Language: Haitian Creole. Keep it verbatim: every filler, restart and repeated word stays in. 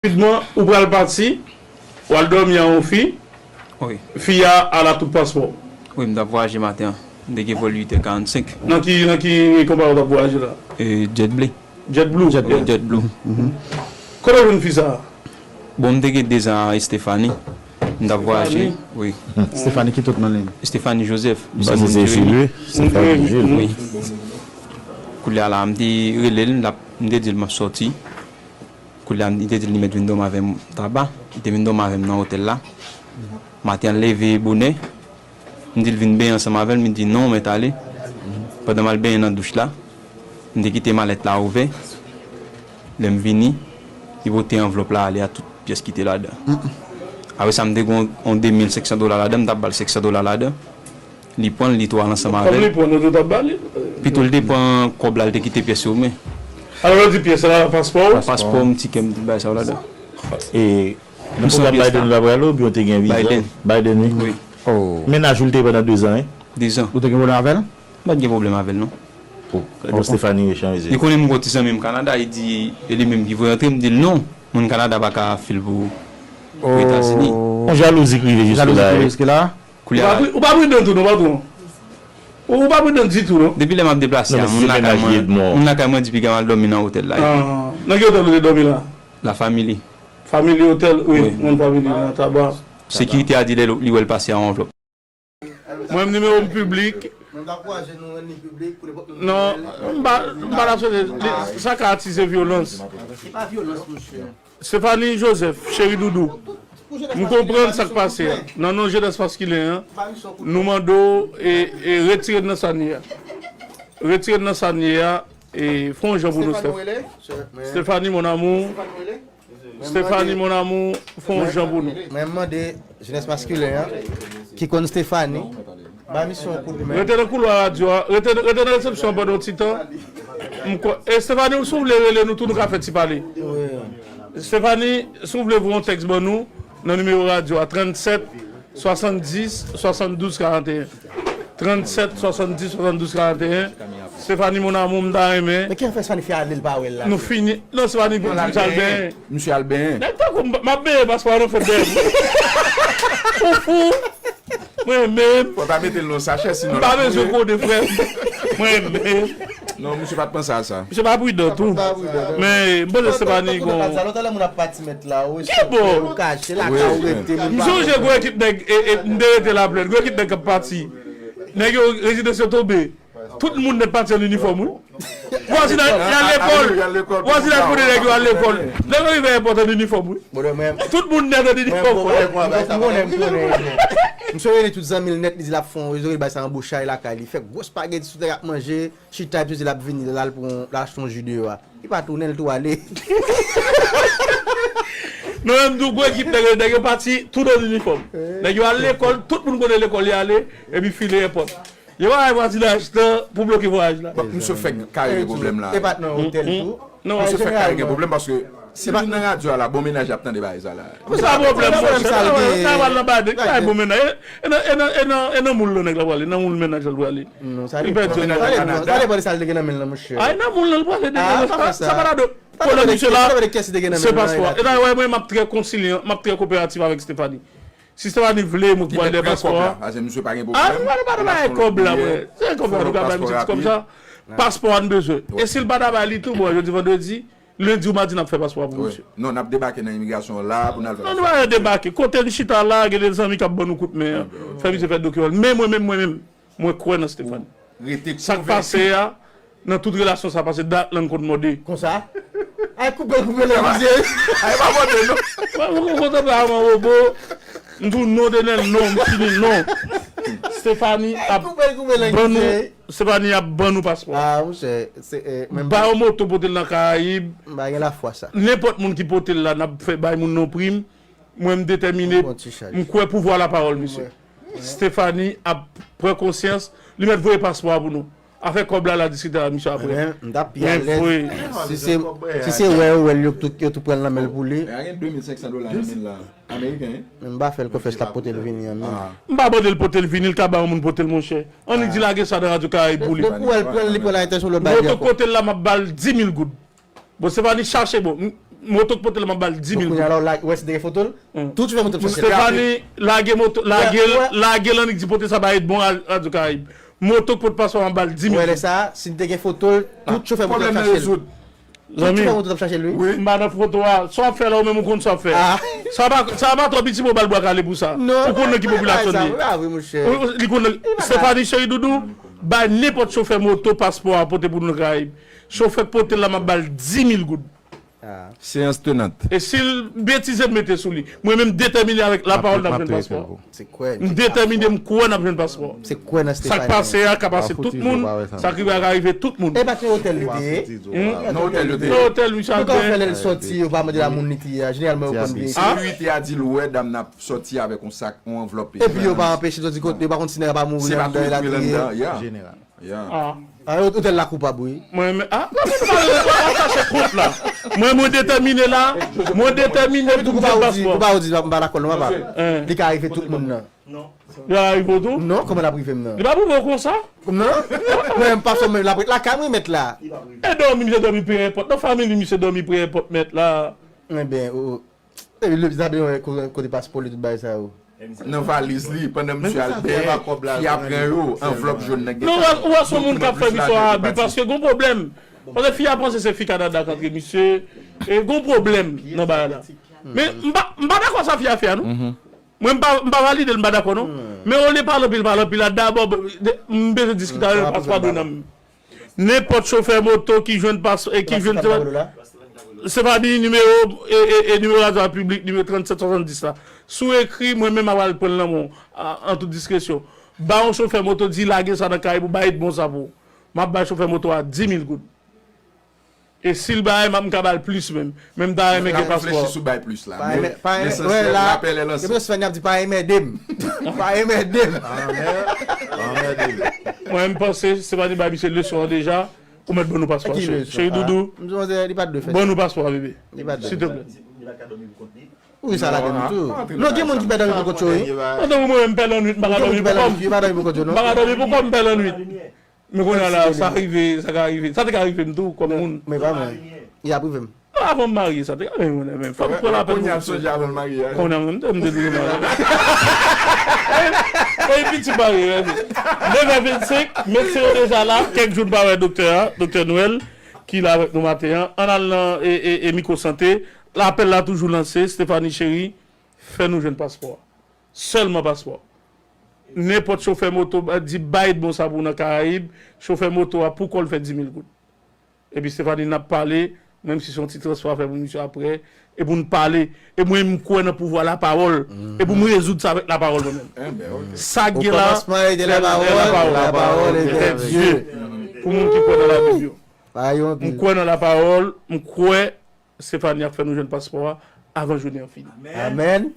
Rapidman, ou pral pati, w al dòmi a yon fi, wi, fi a al ak tout paspò. Wi, m t ap vwayaje maten an. M te gen vòl uit è karannsenk. Nan ki, nan ki konpayi w t ap vwayaje la? E, JetBlue. JetBlue? JetBlue. Wi, JetBlue. Kote w jwenn fi sa a? Bon, m te gen dezan a Estefani. M t ap vwayaje, wi. Estefani ki tout non li? Estefani Joseph. Li se moun Jeremi. Estefani Joseph. Wi. Koulye a la, m te rele l, m t ap, m te di l m ap sòti. Koulye a, li te di l li mèt vin dòmi avè m Taba. Li te vin dòmi avè m nan otèl la. Maten an, leve bonè. M di l vin benyen ansanm avè l, li di non, m mèt ale. Pandan m al benyen nan douch la, m te kite malèt la ouvè. Lè m vini, li pote anvlòp la ale a tout pyès ki te ladan. Apre sa, m te gen yon, yon de mil senk san dola ladan, m t ap ba l senk san dola ladan. Li pran l, li tou al ansanm avè l. Kòm li pran, nou tout ap ba li. Pito l te pran kòb la, l te kite pyès yo men. Alò, lè w di pyès la, paspò w? Paspò m, tikè m, tout bagay sa yo ladan. E, nan pwogram Biden ou ta pral oubyen w te gen viza? Biden. Biden, wi. Wi. Oh. Mennaj ou l te ye pandan dezan, wi? Dezan. Ou te gen pwoblèm avè l? M pa t gen pwoblèm avè l, non. Oh. Bon, Stephanie echange. Li konnen m gon ti zanmi m Kanada, li di, e li menm ki voye antre, m di l non. Moun Kanada pa ka fil pou, pou Etazini. Oh. Yon jalouzi k rive jiske la, wi. Jalouzi k rive jiske la? Koulye a. Ou pa pri-, ou pa pridan tou non, patwon. Ou, ou pa pridan ditou non. Depi lè m ap deplase a, moun lakay mwen, moun lakay mwen di piga m al dòmi nan otèl la. Ah, nan ki otèl ou te dòmi la? La Family. Family Hotel, wi, wi. Moun Family nan Taba. Sekirite a di lè li wè l pase a yon anvlòp. Mwen menm nimewo m piblik. Mwen ta ankouraje nou rann li piblik pou nenpòt moun ki vle. Non, m pa, m pa ta swete. Li, sa ka atize vyolans. Se pa vyolans, mesye. Stephanie Joseph, cheri doudou. M konprann sa k pase a. Nan non jenès maskilen an, nou mande w, e, e, retire n nan sa n ye a. Retire n nan sa n ye a, e, fè yon jan pou nou, Steph. Stephanie, mon amour. Stephanie, mon amour, fè yon jan pou nou. Mwen mande jenès maskilen an, ki konn Stephanie, ba misye yon kout men. Rete nan koulwa radyo a, rete, rete nan resepsyon an pandan yon ti tan. M kwè, e Stephanie, si w vle rele nou tou, nou ka fè ti pale. Wi. Stephanie, si w vle voye yon tèks ban nou, nan nimewo radyo a, trannsèt, swasanndis, swasanndouz, karanteyen. Trannsèt, swasanndis, swasanndous, karanteyen. Stephanie, mon amour, m ta renmen. Men ki fè Stephanie fè ale, l pa wè l la? Nou fini. Non, Stephanie, misye al benyen. Misye al benyen. Nèg tankou m, m ap benyen paspò a nan fèt dèyè m. Ou fou? Mwen menm. Fò w ta mete l nan sachè, sinon l ap mouri. M pa bezwen kode, frè m. Mwen menm. Non, misye pa t panse a sa. Misye pa pridan tou. Men, m panse Stephanie gon. Talè moun ap pati mèt la, ou kache lakay ou rete. M sonje gwo ekip nèg, e, e, m te rete Laplèn, gwo ekip nèg k ap pati. Nèg yo, rezidans yo tonbe. Tout moun nèt pati an inifòm, wi. Vwazinaj, y al lekòl. Vwazinaj kote nèg yo al lekòl. Nèg yo rive ayewopò an inifòm, wi. Tout moun nèt an inifòm. M sonje li tout zanmi l nèt, li di l ap fè yon rezo, li bay sa anbochay lakay li. Fè gwo spageti sou tè y ap manje. Chita epi di l ap vini, l al pran, l al achte yon ji deyò a. Li pa tounen, l tou ale. Non, men m di w, gwo ekip nèg yo, nèg yo pati tout an inifòm. Nèg yo al lekòl, tout moun konnen lekòl li ale, epi file èpòt. Yo pa bay vwazinaj tan pou bloke vwayaj la. Bon, misye fèk kare gen pwoblèm la. E pa t nan otèl tou. Non. Misye fèk kare gen pwoblèm paske si l vin nan radyo a la, bon mennaj ap tande bagay sa la. Se pa pwoblèm, monchè. Sa pral nan bagay, nèg pa bon mennaj. E nan, e nan, e nan, e nan moul la nèg la prale, nan moul mennaj la l prale. Non, sa depann. Sa depann, sa depann de sa l te gen nan men l lan, monchè. Ay, nan moul la l prale, nèg la, sa pa ladan. Pwoblèm misye la, se paspò. E dayè, wè, mwen, m ap trè konsilyan, m ap trè koperatif avèk Stephanie. Si Stephanie vle, mwen k pral dèyè paspò a. Misye pa gen pwoblèm. Ah, nou pa nan bagay kòb la, frè. Se kòb la, nou ka bay misye ti kòb sa. Paspò a n bezwen. E si l pa ta bay li tou, bon, jodi vandredi, lendi ou madi n ap fè paspò a pou misye. Non, n ap debake nan imigrasyon an la pou n al fè paspò. Non, nou pa debake. Kote n chita la, gen de zanmi k ap ban nou kout men an. Fè misye fè dokiman l. Men mwen menm, mwen menm, mwen kwè nan Stephanie. Sa k pase a, nan tout relasyon sa, pase dat lan kont mòde. Konsa? Ay, koupe l, koupe l, misye. Ay, pa mòde, non. Mwen, mwen kontan pa man wobo. M di w non, Denel, non, m fini, non. Stephanie ap ban nou, Stephanie ap ban nou paspò. Ah, monchè, se, eh, menm ba yon moto pote l nan Karayib. M pa gen lafwa sa. Nenpòt moun ki pote l la, n ap fè bay moun nan prim. Mwen, m detèmine, m kwè pouvwa lapawòl, mesye. Stephanie ap pran konsyans, li mèt voye paspò a pou nou. Afè kòb la, l a diskite a misye apre. Ebyen, m t ap pi alèz. Si se, si se wè yo, wè l, yo tou, yo tou pran l nan men l pou li. Men a gen de mil senk san dola nan men l la. Ameriken, wi. Men m pa fè l konfyans l ap pote l vini an, non. M pa mande l pote l vini, l ka ba yon moun pote l, monchè. Annik di lage sa nan Radyo Karayib pou li. Depi w wè l pran l, li pran l a entènsyon lòt bagay ankò. Mwen, kote l la, m ap ba l di mil goud. Bon, Stephanie chache bon. M, Moto k pote l, m ap ba l di mil goud. Donk, kounye a la, w la, w wè si te gen foto l? Tout chofè moto k chache l. Stephanie, lage moto, lage l, lage l annik di pote sa ba Edmond Radyo Karayib. Moto k pote paspò a, m ap ba l di mil goud. Wè, lè sa, si n te gen foto l, tout chofè moto t ap chache l. Tout chofè moto t ap chache l, wi. M pa nan foto a. Sa w ap fè la, ou menm ou konn sa w ap fè. Sa pa, sa pa twò piti pou w ba l bwa kale pou sa. Ou konn nan ki popilasyon li ye. Li konn nan, Stephanie Cheri Doudou, bay nenpòt chofè moto paspò a pote pou nou nan Karayib. Chofè k pote l la, m ap ba l di mil goud. Séance tenante. E si l betize, m mete sou li. Mwen menm, m detèmine avèk lapawòl n ap jwenn paspò. M detèmine, m kwè n ap jwenn paspò. Sa k pase a ka pase tout moun. Sa k rive a ka rive tout moun. E pa te otèl li te ye? Nan otèl yo te ye. Nan otèl, misye al byen. Kòman fè lè l sòti, yo pa mande l a moun li te ye a? Jeneralman, yo konn byen. Sekirite a di l wè dam nan ap sòti avèk yon sak, yon anvlòp. Epi yo pa anpeche l sòti kote, yo pa konn si nèg la pa mouri anndan e la te ye. Jeneral. Ah, otèl la koupab, wi. Mwen, men, ah, non, men nou pa, nou pa chache kont la. Mwen, mwen detèmine la. Mwen detèmine pou m jwenn paspò. Koupa ou di, m pa dakò, non, papa. Li ka rive tout moun nan. Li ka rive w tou? Non, kòman l ap rive m nan? Li pa pou w konsa. Non. Mwen, m pa sou menm la, lakay mwen mèt la. E dòmi, misye dòmi pre èpòt. Nan fanmi li, misye dòmi pre èpòt mèt la. Enben, o, Epi lè zabiyon wè ko-, kote paspò li, tout bagay sa yo. Nan valiz li, pandan misye al byen, fi a pran yo, anvlòp jòn nan gentan. Non, ou wè, ou wè se yon moun k ap fè misye abi, paske gon pwoblèm. Paske fi a panse se fi Kanada k antre misye, e gon pwoblèm nan bagay la. Men m pa, m pa dakò sa fi a fè a, non. Mwen, m pa, m pa valide l, m pa dakò, non. Men olye pale anpil, pale anpil la, dabò, m bezwen diskite avè l, paspò a dwe nan men m. Nenpòt chofè moto ki jwenn pas-, e ki jwenn, se pa ni nimewo, e, e, e nimewo radyo a piblik, nimewo trannsèt swasanndis la. Si w ekri, mwen menm m a pral pran l nan men w, a, an tout diskresyon. Ba yon chofè moto, di lage sa nan kay pou bay bon sa pou ou. M ap bay chofè moto a di mil goud. E si l bay, m ap, m ka ba l plis menm. Men m ta renmen gen paspò. L ap reflechi sou bay plis la. Pa renmen, pa renmen, wè, la, Stephanie ap di pa renmen ede m. Pa renmen ede m. Mwen, m panse Stephanie bay misye leson an deja. Ou mèt ban nou paspò a, cheri. Cheri Doudou, ban nou paspò a, bebe. Silteplè. Wi, sa ladan nou tou. Non, gen moun ki pè dòmi pou kont yo, wi. Pandan mwen menm, m pè lannwit, m pa ka dòmi pou kò m. M pa ka dòmi pou kò m, m pè lannwit. Men kounye a la, sa rive, sa ka rive. Sa te ka rive m tou, kòm moun. Men pa mwen. Y ap rive m. Non, avan m marye, sa te ka rive m, men fò m pran lapèn pou m sonje avan l marye a. Kounye a, m te, m te toujou marye. E, e piti marye, men. Nevè vennsenk, medsen yo deja la, kèk jou n pa wè doktè a, doktè Noël, ki la avèk nou maten an. Ann al nan, e, e, e mikwo sante. Lapèl la toujou lanse, Stephanie cheri, fè nou jwenn paspò a. Sèlman paspò. Nenpòt chofè moto, ba, di bay bon sa pou nan Karayib, chofè moto a pou kò l fè di mil goud. Epi Stephanie n ap pale, menm si se yon ti transfè a fè pou misye aprè, e pou n pale, e mwen m kwè nan pouvwa lapawòl, e pou m rezoud sa avèk lapawòl mwen menm. Sa k gen la, lapawòl, lapawòl etè Dye. Pou moun ki kwè nan Labib yo. M kwè nan lapawòl, m kwè Stephanie ap fè nou jwenn paspò a avan jounen an fini. Amèn.